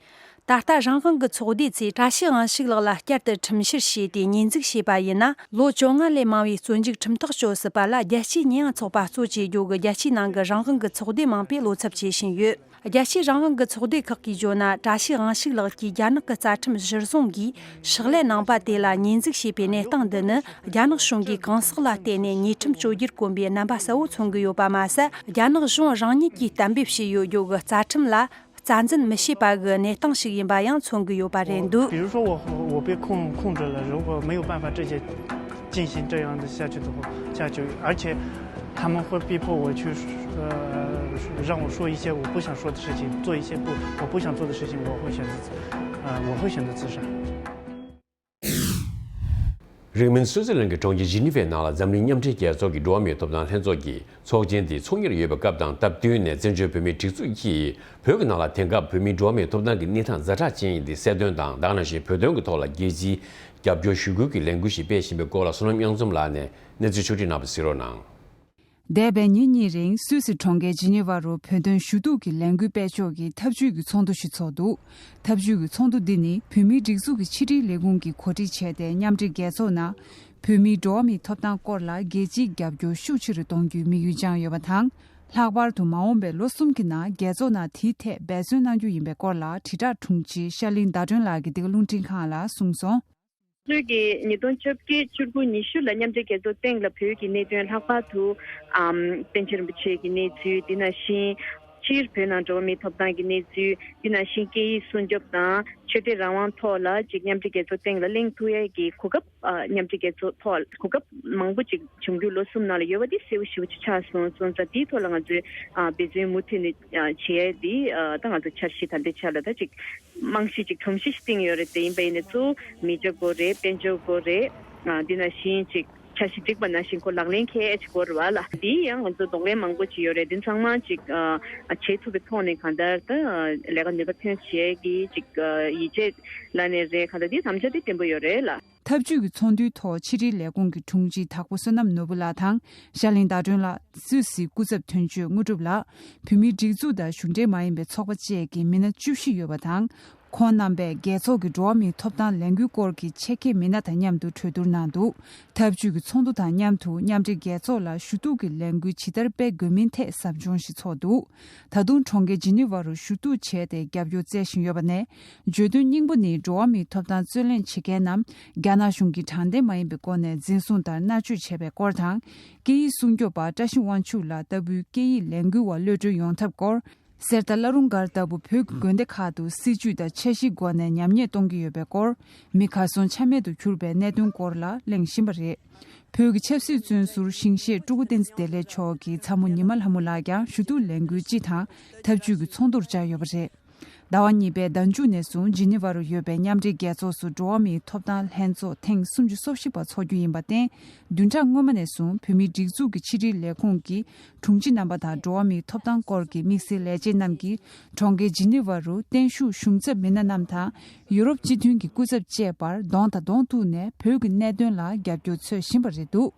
ད་ལྟ་རང་དབང་གི་ཚོགས་སྡེ་ཚོས་བཀྲ་ཤིས་དབང་ཕྱུག་ལགས་ལ་བསྐྱར་དུ་ཁྲིམས་བཤེར་བྱས་ཏེ་ཉེས་འཛུགས་བྱས་པ་ཡིན་ན། ལོ་བཅོ་ལྔ་ལས་མང་བའི་བཙོན་འཇུག་ཁྲིམས་ཐག་གཅོད་སྲིད་པ་ལ། རྒྱལ་སྤྱིའི་ཉེས་ཡངས་ཚོགས་པ་གཙོ་བྱེད་རྒྱུ་གི་རྒྱལ་སྤྱིའི་ནང་གི་རང་དབང་གི་ཚོགས་སྡེ་མང་པོས་བློ་འཚབ་བྱེད་བཞིན་ཡོད། རྒྱལ་སྤྱིའི་རང་དབང་གི་ཚོགས་སྡེ་ཁག་གིས་བརྗོད་ན། བཀྲ་ཤིས་དབང་ཕྱུག་ལགས་ཀྱིས་རྒྱ་ནག་གི་རྩ་ཁྲིམས་གཞིར་བཟུང་གིས་ཕྱག་ལས་གནང་པ་དེ་ལ་ཉེས་འཛུགས་བྱས་པའི་གནས་སྟངས་འདི་ནི། རྒྱ་ནག་གཞུང་གིས་གང་ཟག་ལ་བརྟེན་ནས་ཉེས་ཁྲིམས་གཅོད་རྒྱུར་གོམས་པའི་རྣམ་པ་གསལ་བོ་མཚོན་གྱི་ཡོད་པ་མ་ཟད། རྒྱ་ནག་གཞུང་རང་ཉིད་ཀྱིས་གཏན་འབེབས་བྱས་ཡོད་རྒྱུ་གི་རྩ་ཁྲིམས་ལ་རྩ་འཛིན་མི་བྱེད་པ་གི་གནས་སྟངས་ཤིག་ཡིན་པ་ཡང་མཚོན་གྱི་ཡོད་པ་རེད་འདུག 比如说我我被控控制了，如果没有办法这些进行这样的下去的话，下去，而且他们会逼迫我去，呃，让我说一些我不想说的事情，做一些不我不想做的事情，我会选择，呃，我会选择自杀。 རིང་མིན་སུའུ་ཙི་ལན་གྱི་གྲོང་ཁྱེར་ཇི་ནི་ཝའི་ནང་ལ་འཛམ་གླིང་མཉམ་འབྲེལ་རྒྱལ་ཚོགས་ཀྱི་འགྲོ་བ་མིའི་ཐོབ་ཐང་ལྷན་ཚོགས་ཀྱི་ཚོགས་ཆེན་དེ་ཚོགས་གཉེར་ཡོད་པའི་སྐབས་དང་སྟབས་བསྟུན་ནས། བཙན་བྱོལ་བོད་མིའི་སྒྲིག་འཛུགས་ཀྱིས་བོད་ཀྱི་ནང་ལ་དེང་སྐབས་བོད་མིའི་འགྲོ་བ་མིའི་ཐོབ་ཐང་གི་གནས་སྟངས་ཛ་དྲག་ཅན་ཡིན་ཏེ་གསལ་སྟོན་དང་། དེ་ག་ནང་བཞིན་བོད་དོན་གྱི་ཐོག་ལ་རྒྱལ་སྤྱིའི་རྒྱབ་སྐྱོར་ཞུ་སྐུལ་གྱི་ལས་འགུལ་ཞིག་སྤེལ་བཞིན་པའི་སྐོར་ལ། བསོད་ནམས་དབྱངས་འཛོམས་ལགས་ནས་གནས་ཚུལ་ཕྱོགས་བསྒྲིགས་གནང་བ་གཟིགས་རོགས་གནང་། འདས་པའི་ཉིན་གཉིས་རིང་སུད་སི་གྲོང་ཁྱེར་ཇི་ནི་ཝ་རུ་བོད་དོན་ཞུ་གཏུག་གི་ལས་འགུལ་སྤེལ་ཕྱོགས་ཀྱི་འཐབ་ཇུས་ཀྱི་ཚོགས་འདུ་ཞིག་ཚོགས་འདུག་འཐབ་ཇུས་ཀྱི་ཚོགས་འདུ་འདི་ནི་བོད་མིའི་སྒྲིག་འཛུགས་ཀྱི་ཕྱི་དྲིལ་ལས་ཁུངས་ཀྱིས་གོ་སྒྲིག་བྱས་ཏེ། མཉམ་འབྲེལ་རྒྱལ་ཚོགས་ནང་བོད་མིའི་འགྲོ་བ་མིའི་ཐོབ་ཐང་སྐོར་ལ་རྒྱལ་སྤྱིའི་རྒྱབ་སྐྱོར་ཤུགས་ཆེ་རུ་གཏོང་རྒྱུའི་དམིགས་ཡུལ་བཅངས་ཡོད་པ་དང་། ལྷག་པར་དུ་མ་འོངས་པའི་ལོ་གསུམ་གྱི་ནང་རྒྱལ་ཚོགས་ནང་དེའི་ཐད་འབད་བརྩོན་གནང་རྒྱུ་ཡིན་པའི་སྐོར་ལ། དྲིལ་བསྒྲགས་དྲུང་ཆེ་ཤར་གླིང་ཟླ་སྒྲོན་ལགས་ཀྱིས་འདི་ག་རླུང་འཕྲིན་ཁང་ལ་གསུངས་སོང་། གཙོས་ཀྱི་ཉིས་སྟོང་བཅོ་བརྒྱད་བཅུ་དགུ་ཉི་ཤུ་ལ་མཉམ་འབྲེལ་རྒྱལ་ཚོགས་སྟེང་ལ་བོད་ཀྱི་གནད་དོན་ལྷག་པར་དུ་ཨམ་པཎ་ཆེན་རིན་པོ་ཆེ་གི་གནས་ཚུལ། དེ་ནང་བཞིན་སྤྱིར་བོད་ནང་འགྲོ་བ་མིའི་ཐོབ་ཐང་གི་གནས་ཚུལ། དེ་ནང་བཞིན་སྐད་ཡིག་སྲུང་སྐྱོབ་དང་ཆོས་དད་རང་དབང་ཐོག་ལ་ཅིག་མཉམ་འབྲེལ་རྒྱལ་ཚོགས་སྟེང་ལ་གླེང་ཐུབ་ཡས་ཀྱི་གོ་སྐབས། ཨ་མཉམ་འབྲེལ་རྒྱལ་ཚོགས་ཐོག་གོ་སྐབས་མང་པོ་ཅིག་བྱུང་རྒྱུ་ལོ་གསུམ་ནང་ལ་ཡོད་པ་དེ་གསལ་པོ་ཞེ་པོ་ཅིག་ཆགས་སོང་། སོང་ཙང་དེའི་ཐོག་ལ་ང་ཚོས་ཨ་འབད་བརྩོན་མུ་མཐུད་ནས་ཨ་བྱེད་ཡས་དེ་ཨ་ད་ང་ཚོ་འཆར་གཞི་ད་ལྟའི་ཆ་ལ་ད་ཅིག་རྨང་གཞི་ཅིག་སྒྲོམ་གཞི་ཞིག་བཏིང་ཡོད་རེད། དེ་ཡིན་པ་ཡིན་ན་གཙོ་བོ་མི་སྐྱ་དགོས་རེད། དཔལ་འབྱོར་དགོས་རེད། ཨ་འདི་ནང་བཞིན་ཅིག་འཆར་གཞི་བསྒྲིགས་པ་ནང་བཞིན་ཁོ་ལག་ལེན་འཁེལ་ཅིག་དགོས་རེད་བ་ལ། དེ་ཡང་ང་ཚོ་གདོང་ལེན་མང་པོ་ཅིག་ཡོད་རེད། འདི་ཚང་མ་ཅིག་ཨ་བྱེད་ཐུབ་པའི་ཐོག་ནས་གང་ལྟར་ད་ལས་ཀ་ནུས་པ་ཐོན་བྱེད་ཀྱི་ཅིག་ཡིད་ཆེས་ལ་ནས་རེད། གང་ལྟར་འདི་དམ་བཅའ་དེ་བརྟན་པོ་ཡོད་རེད་ལ། འཐབ་ཇུས་ཀྱི་ཚོགས་འདུའི་ཐོག་ཕྱི་དྲིལ་ལས་ཁུངས་ཀྱི་དྲུང་ཆེ་དྭགས་པོ་བསོད་ནམས་ནོར་བུ་ལགས་དང་། ཤར་གླིང་ཟླ་སྒྲོན་ལགས། སུད་སིའི་སྐུ་ཚབ་དོན་གཅོད་དངོས་གྲུབ་ལགས། བོད་མིའི་སྒྲིག་འཛུགས་དང་གཞུང་འབྲེལ་མ་ཡིན་པའི་ཚོགས་པ་བཅས་ཀྱི་མི་སྣ་བཅུ་བཞི་ཡོད་པ་དང་། ཁོང་རྣམ་པས་རྒྱལ་ཚོགས་ཀྱི་འགྲོ་བ་མིའི་ཐོབ་ཐང་ལས་འགུལ་སྐོར་གྱི་ཆེད་མཁས་མི་སྣ་དང་མཉམ་དུ་གྲོས་བསྡུར་གནང་འདུག་འཐབ་ཇུས་ཀྱི་ཚོགས་འདུ་དང་མཉམ་དུ་མཉམ་འབྲེལ་རྒྱལ་ཚོགས་ལ་ཞུ་གཏུག་གི་ལས་འགུལ་ཇི་ལྟར་སྤེལ་དགོས་མིན་ཐད་ཟབ་སྦྱོང་ཞིག་ཚོགས་འདུག་ད་དུང་གྲོང་ཁྱེར་ཇི་ནི་ཝ་རུ་ཞུ་གཏུག་བྱས་ཏེ་རྒྱབ་སྐྱོར་བཙལ་བཞིན་ཡོད་པ་ནས། བརྗོད་དོན་སྙིང་པོ་ནི་འགྲོ་བ་མིའི་ཐོབ་ཐང་རྩོད་ལེན་བྱེད་མཁན་རྣམས་རྒྱ་ནག་གཞུང་གིས་དྲང་བདེན་མ་ཡིན་པའི་སྒོ་ནས་འཛིན་བཟུང་དང་མནར་གཅོད་བྱས་པའི་སྐོར་དང་། སྐད་ཡིག་སྲུང་སྐྱོབ་པ་བཀྲ་ཤིས་དབང་ཕྱུག་ལགས་ལྟ་བུའི་སྐད་ཡིག་ལས་འགུལ་བ་གློད་གྲོལ་ཡོང་ཐབས་སྐོར། གསེར་རྟ་བླ་རུང་སྒར་ལྟ་བུ་བོད་ཀྱི་དགོན་སྡེ་ཁག་ཏུ་སྲིད་ཇུས་དང་འཆར་གཞིའི་སྒོ་ནས་ཉམས་ཉེས་གཏོང་གི་ཡོད་པའི་སྐོར། མི་གར་སོང་ཆ་མེད་དུ་གྱུར་པའི་གནད་དོན་སྐོར་ལ་གླེང་བཞིན་པ་རེད། བོད་ཀྱི་ཆབ་སྲིད་བཙོན་ཟུར་ཞིང་གཤེགས་སྤྲུལ་སྐུ་བསྟན་འཛིན་བདེ་ལེགས་མཆོག་གི་ཚ་མོ་ཉི་མ་ལྷ་མོ་ལགས་ཀྱང་ཞུ་གཏུག་ལས་འགུལ་སྤྱི་དང་འཐབ་ཇུས་ཀྱི་ཚོགས་འདུར་བཅར་ཡོད་པ་རེད། ཟླ་བ་གཉིས་པའི་ཟླ་མཇུག་ནས་བཟུང་ཇི་ནི་ཝ་རུ་ཡོད་པའི་མཉམ་འབྲེལ་རྒྱལ་ཚོགས་སུ་འགྲོ་བ་མིའི་ཐོབ་ཐང་ལྷན་ཚོགས་ཐེངས་སུམ་ཅུ་སོ་བཞི་པ་འཚོགས་རྒྱུ་ཡིན་པར་བརྟེན། བདུན་ཕྲག་སྔོན་མ་ནས་བཟུང་བོད་མིའི་སྒྲིག་འཛུགས་ཀྱི་ཕྱི་དྲིལ་ལས་ཁུངས་ཀྱི་དྲུང་ཆེ་རྣམ་པ་དང་འགྲོ་བ་མིའི་ཐོབ་ཐང་སྐོར་གྱི་དམིགས་བསལ་ལས་བྱེད་རྣམས་ཀྱིས་གྲོང་ཁྱེར་ཇི་ནི་ཝ་རུ་བརྟན་བཞུགས་གཞུང་ཚབ་མི་སྣ་རྣམས་དང་ཡུ་རོབ་སྤྱི་མཐུན་གྱི་སྐུ་ཚབ་བཅས་པར་གདོང་དང་གདོང་ཐུག་ནས་བོད་ཀྱི་གནད་དོན་ལ་རྒྱབ་སྐྱོར་འཚོལ་བཞིན་པ་རེད་འདུག་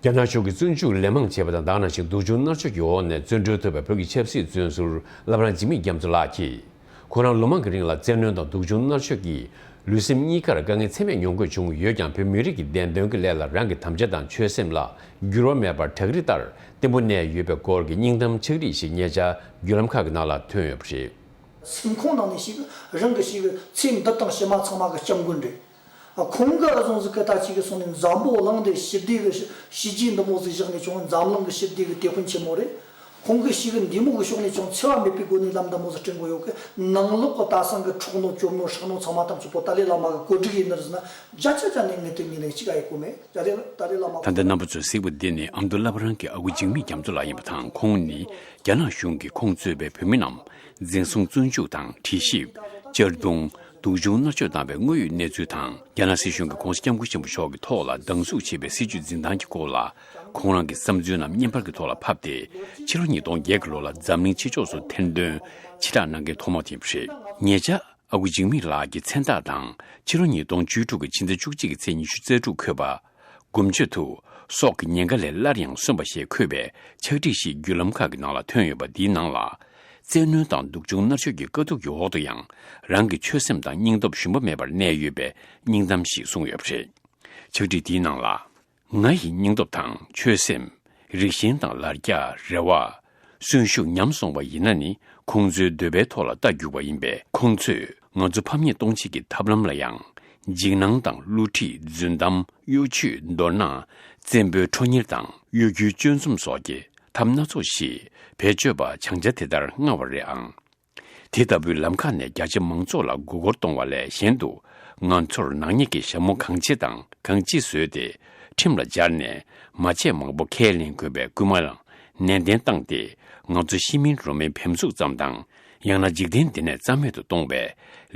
རྒྱ་ནག་གཞུང་གིས་བཙོན་འཇུག་ལན་མང་བྱས་པ་དང་། དེ་ག་ནང་བཞིན་སྡུག་སྦྱོང་མནར་གཅོད་ཀྱི་འོག་ནས་བཙོན་གྲོལ་ཐུབ་པའི་བོད་ཀྱི་ཆབ་སྲིད་བཙོན་ཟུར་བླ་བྲང་འཇིགས་མེད་རྒྱ་མཚོ་ལགས་ཀྱིས། ཁོ་རང་ལོ་མང་གི་རིང་ལ་བཙན་གནོན་དང་སྡུག་སྦྱོང་མནར་གཅོད་ཀྱིས་ ལུས་སེམས་གཉིས་ཀར་དཀའ་ངལ་ཚད་མེད་མྱོང་དགོས་བྱུང་ཡོད་ཀྱང་། བོད་མི་རིགས་ཀྱི་བདེན་དོན་གྱི་སླད་ལ་རང་གི་དམ་བཅའ་དང་ཆོད་སེམས་ལ་འགྱུར་བ་མེད་པར་བྲག་རི་ལྟར་བརྟན་པོ་གནས་ཡོད་པའི་སྐོར་གྱི་སྙིང་གཏམ་ཕྱག་བྲིས་ཤིག་ཉེ་ཆར་བརྒྱུད་ལམ་ཁག་གི་ནང་ལ་ཐོན་ཡོད་པ་རེད། སེམས་ཁོང་ནང་ནས་ཞིག་རང་གི་ཞིག་ཚེ་འདི་དང་ཕྱི་མ་ཚང་མ་གི་སྐྱབས་མགོན་རེད། ཁོང་གི་བཟུང་ཟིག་གི་ད་ཅིག་གི་སོང་ནས་འཛམ་བུ་གླིང་འདི་ཞི་བདེ་གི་བྱས་རྗེས་འདི་མོ་ཟིག་བཞག་ནས་བྱུང་། འཛམ་གླིང་གི་ཞི་བདེ་གི་དེད་དཔོན་ཆེན་མོ་རེད། ཁོང་གི་ཞིག་གི་འདི་མོ་གི་ཕྱོགས་ནས་ཀྱང་འཚེ་བ་མེད་པའི་སྒོ་ནས་ལམ་འདི་མོ་ཟིག་སྐྲུན་དགོས་ཡོད་གི། ནང་ལོགས་གི་ད་སང་གི་འཕྲོག་ནོ་བཅོམ་ནོ་ཧྲག་ནོ་ཚང་མ་ཐམས་ཅད་པོ་ཏཱ་ལའི་བླ་མ་གི་གོ་སྒྲིག་ཡིན་ནི་རེད་ཟེར་ན་བརྒྱ་ཆ་བརྒྱ་ནས་ངས་དེ་ངས་ནས་གཅིག་ཨ་ཡེ་གོ་མེད། ཏཱ་ལའི་ཏཱ་ལའི་བླ་མ། ད་ལྟ་རྣམ་པ་ཚོས་གཟིགས་པ་འདི་ནི་ཨ་མདོ་བླ་བྲང་གི་ཨ་ཁུ་འཇིགས་མེད་རྒྱ་མཚོ་ལགས་ཡིན་པ་དང་། ཁོང་ནི་རྒྱ་ནག་གཞུང་གིས་ཁོང་གཙོས་པའི་བོད་མི་རྣམས་འཛིན་བཟུང་བཙོན་འཇུག་དང་། དྲི་ཞིབ། གཅར་རྡུང་། སྡུག་སྦྱོང་མནར་གཅོད་བཏང་བའི་དངོས་ཡོད་གནས་ཚུལ་དང་། རྒྱ་ནག་སྲིད་གཞུང་གིས་༸གོང་ས་༸སྐྱབས་མགོན་ཆེན་པོ་མཆོག་གི་ཐོག་ལ་སྡང་ཟུག་བྱེད་པའི་སྲིད་བྱུས་འཛིན་སྟངས་ཀྱི་སྐོར་ལ། ཁོང་རང་གི་བསམ་ཚུལ་རྣམས་བརྙན་པར་གྱི་ཐོག་ལ་ཕབ་སྟེ། ཕྱི་ལོ་ཉིས་སྟོང་བརྒྱད་ཀྱི་ལོ་ལ་འཛམ་གླིང་ཕྱི་ཕྱོགས་སུ་ཐེར་འདོན་ཕྱིར་བསྒྲགས་གནང་མཁན་ཐོག་མ་དེ་ཡིན་པ་རེད། ཉེ་ཆར་ཨ་ཁུ་འཇིགས་མེད་ལགས་ཀྱི་མཚན་རྟགས་དང་། ཕྱི་ལོ་ཉིས་སྟོང་བཅུ་དྲུག་གི་ཕྱི་ཟླ་བཅུ་གཅིག་གི་ཚེས་ཉི་ཤུ་རྩ་དྲུག་འཁོད་པ། སྒོམ་བརྗོད་དུ། སྲོག་གི་ཉེན་ཁ་ལས་སླར་ཡང་གསོན་པ་ཞེས་འཁོད་པའི་ཕྱག་བྲིས་ཤིག་བརྒྱུད་ལམ་ཁག་གི་ནང་ལ་ཐོན་ཡོད་པ། འདིའི་ནང་ལ། བཙན་གནོན་དང་སྡུག་སྦྱོང་མནར་གཅོད་ཀྱི་དཀའ་སྡུག་གི་འོག་ཏུ་ཡང་། རང་གི་ཆོད་སེམས་དང་སྙིང་སྟོབས་ཞུམ་པ་མེད་པར་གནས་ཡོད་པའི་སྙིང་གཏམ་ཞིག་གསུངས་ཡོད་པ་རེད། ཕྱག་བྲིས་འདིའི་ནང་ལ། ང་ཡི་སྙིང་སྟོབས་དང་ཆོད་སེམས། རིགས་ཞེན་དང་ལར་རྒྱ། རེ་བ། གསོན་ཤུགས་ཉམས་སོང་བ་ཡིན་ན་ནི། ཁོང་ཚོའི་འདོད་པའི་ཐོག་ལ་རྟ་རྒྱུག་པ་ཡིན་པས། ཁོང་ཚོས་ང་ཚོ་ཕམ་ཉེས་གཏོང་བྱེད་ཀྱི་ཐབས་ལམ་ལ་ཡང་། འཇིགས་སྣང་དང་། བསླུ་བྲིད། རྫུན་གཏམ། གཡོ་ཇུས། མདོར་ན། བཙན་པོའི་ཁྲོ་གཉེར་དང་། གཡོ་སྒྱུའི་སྤྱོད་འཛུམ་སོགས་ཀྱི་ཐབས་སྣ་ཚོགས་ཤིག་བེད་སྤྱོད་པ་བྱང་ཆ་དེ་ལྟར་མངའ་བ་རེད་ཨང་། དེ་ལྟ་བུའི་ལམ་ཁ་ནས་རྒྱ་ཆེ་མང་ཚོགས་ལ་མགོ་སྐོར་གཏོང་བ་ལས་གཞན་དུ། ང་ཚོར་ནག་ཉེས་ཀྱི་ཞྭ་མོ་གང་ཆེ་དང་གང་ལྕི་བཟོས་ཏེ། ཁྲིམས་ལ་སྦྱར་ནས་མ་བྱས་མང་པོ་ཁས་ལེན་དགོས་པའི་སྐུལ་མ་ལ་ནན་ཏན་བཏང་སྟེ། ང་ཚོ་ཤི་མིན་རོ་མིན་བེམ་ཟུག་ཙམ་དང་། ཡང་ན་འཇིག་རྟེན་འདི་ནས་རྩ་མེད་དུ་གཏོང་བའི་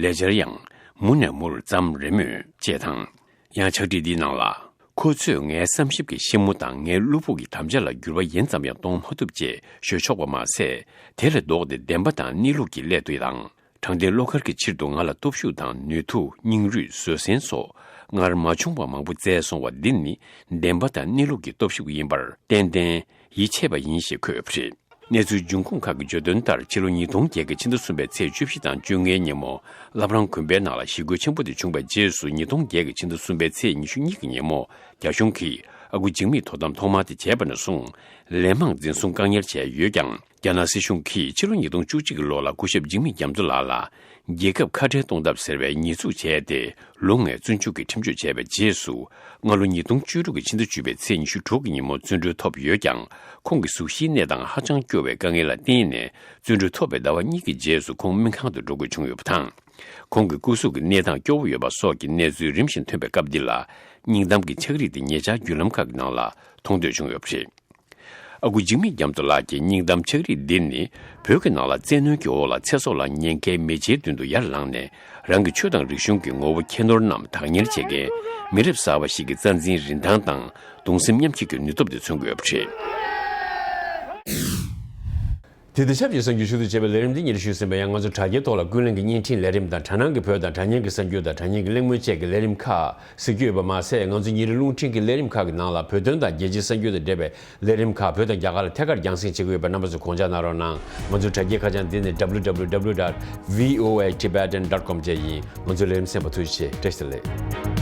ལས་འཆར་ཡང་མུ་ནས་མུར་བརྩམས་རེད་མོད། ཅེས་དང་། ཡང་ཕྱག་བྲིས་འདིའི་ནང་ལ། ཁོ་ཚོས་ངའི་བསམ་ཞིབ་ཀྱི་ཤི་མོ་དང་ངའི་གློ་བུར་གྱི་དམ་བཅའ་ལ་འགྱུར་བ་ཡིན་ཙམ་ཡང་གཏོང་མ་ཐུབ་ཅེས་ཤོད་ཆོག་པ་མ་ཟད། དེ་ལས་ལྡོག་སྟེ་བདེན་པ་དང་གནས་ལུགས་ཀྱི་སླད་དུ་དང་། དྲང་བདེན་བློ་དཀར་གྱི་ཕྱིར་དུ་ང་ལ་སྟོབས་ཤུགས་དང་ནུས་མཐུ། སྙིང་རུས། བཟོད་བསྲན་སོགས་སྔར་མ་བྱུང་བ་མང་པོ་བསྩལ་སོང་བ་འདི་ནི། བདེན་པ་དང་གནས་ལུགས་ཀྱི་སྟོབས་ཤུགས་ཡིན་པར་ཏན་ཏན་ཡིད་ཆེས་པ་ཡིན་ཞེས་འཁོད་ཡོད་པ་རེད། གནས་ཚུལ་འབྱུང་ཁུངས་ཁག་གིས་བརྗོད་དོན་ལྟར། ཕྱི་ལོ་ཉིས་སྟོང་བརྒྱད་ཀྱི་ཕྱི་ཟླ་གསུམ་པའི་ཚེས་བཅུ་བཞི་དང་བཅོ་ལྔའི་ཉིན་མོ། བླ་བྲང་དགོན་པའི་ནང་ལ་ཞི་རྒོལ་ཆེན་པོ་དེ་བྱུང་བའི་རྗེས་སུ། ཉིས་སྟོང་བརྒྱད་ཀྱི་ཕྱི་ཟླ་གསུམ་པའི་ཚེས་ཉི་ཤུ་གཉིས་ཀྱི་ཉིན་མོ། རྒྱ་གཞུང་གིས་ཨ་ཁུ་འཇིགས་མེད་དོ་དམ་ཐོག་མ་དེ་བྱས་པ་ནས་བཟུང་། ལན་མང་འཛིན་བཟུང་བཀག་ཉར་བྱས་ཡོད་ཀྱང་། རྒྱ་ནག་སྲིད་གཞུང་གིས་ཕྱི་ལོ་ཉིས་སྟོང་བཅུ་གཅིག་གི་ལོ་ལ་སྐུ་ཞབས་འཇིགས་མེད་རྒྱ་མཚོ་ལགས་ལ། རྒྱལ་ཁབ་ཁ་བྲལ་གཏོང་ཐབས་ཟེར་བའི་ཉེས་འཛུགས་བྱས་ཏེ། ལོ་ལྔའི་བཙོན་འཇུག་གི་ཁྲིམས་གཅོད་བྱས་པའི་རྗེས་སུ། སྔ་ལོ་ཉིས་སྟོང་བཅུ་དྲུག་གི་ཕྱི་ཟླ་བཅུ་པའི་ཚེས་ཉི་ཤུ་དྲུག་གི་ཉིན་མོ་བཙོན་གྲོལ་ཐོབ་ཡོད་ཀྱང་། ཁོང་གི་གཟུགས་གཞིའི་གནས་སྟངས་ཧ་ཅང་སྐྱོ་བའི་དཀའ་ངལ་ལ་བརྟེན་ནས། བཙོན་གྲོལ་ཐོབ་པའི་ཟླ་བ་གཉིས་ཀྱི་རྗེས་སུ་ཁོང་སྨན་ཁང་དུ་འགྲོ་དགོས་བྱུང་ཡོད་པ་དང་། ཁོང་གི་སྐུ་གཟུགས་ཀྱི་གནས་སྟངས་སྐྱོ་བོ་ཡོད་པ་སོགས་ཀྱི་གནས་ཚུལ་རིམ་བཞིན་ཐོན་པའི་སྐབས་འདི་ལ། སྙིང་གཏམ་གྱི་ཕྱག་བྲིས་དེ་ཉེ་ཆར་བརྒྱུད་ལམ་ཁག་གི་ནང་ལ་མཐོང་ཐོས་བྱུང་ཡོད་པ་རེད། ཨ་ཁུ་འཇིགས་མེད་རྒྱ་མཚོ་ལགས་ཀྱི་སྙིང་གཏམ་ཕྱག་བྲིས་འདི་ནི། བོད་ཀྱི་ནང་ལ་བཙན་གནོན་གྱི་འོག་ལ་ཚེ་སྲོག་ལ་ཉེན་ཁའི་མེ་ལྕེའི་མདུན་དུ་ཡར་ལངས་ནས། རང་གི་ཆོས་དང་རིག་གཞུང་གི་ངོ་བོ་ཁྱད་ནོར་རྣམས་བདག་གཉེར་བྱེད་མཁན་མི་རབས་གསར་པ་ཞིག་གི་རྩ་འཛིན་རིན་ཐང་དང་གདུང་སེམས་མཉམ་སྐྱེད་ཀྱི་ནུས་སྟོབས་དེ་མཚོན་དགོས་པ་རེད། དེ་དང་ཆབས་ཅིག་གསར་འགྱུར་ཞུ་གཏུག་བྱས་པའི་ལས་རིམ་འདི་ཉིད་ཞུས་ཟིན་པ་ཡང་། ང་ཚོ་དྲ་རྒྱའི་ཐོག་ལ་ཀུན་གླེང་གི་བརྙན་འཕྲིན་ལས་རིམ་དང་། དྲ་སྣང་གི་བོད་དང་དྲ་བརྙན་གྱི་གསར་འགྱུར་དང་། དྲ་བརྙན་གྱི་གླེང་མོལ་བཅས་ཀྱི་ལས་རིམ་ཁག་གཟིགས་རྒྱུ་ཡོད་པ་མ་ཟད། ང་ཚོ་ཉིན་རེའི་རླུང་འཕྲིན་གྱི་ལས་རིམ་ཁག་གི་ནང་ལ་བོད་དོན་དང་རྒྱལ་སྤྱིའི་གསར་འགྱུར་དང་འབྲེལ་བའི་ལས་རིམ་ཁག་བོད་དང་རྒྱ་གར་ལ་ཐད་ཀར་རྒྱང་སྲིང་བྱེད་ཀྱི་ཡོད་པས། རྣམ་པ་ཚོས་དགོངས་འཇགས་གནང་རོགས་གནང་། ང་ཚོའི་དྲ་རྒྱའི་ཁ་བྱང་འདི་ནི་W W W dot V O A Tibetan dot com བཅས་ཡིན། ང་ཚོའི་ལས་རིམ་གསན་པར་ཐུགས་རྗེ་ཆེ། བཀྲ་ཤིས་བདེ་ལེགས།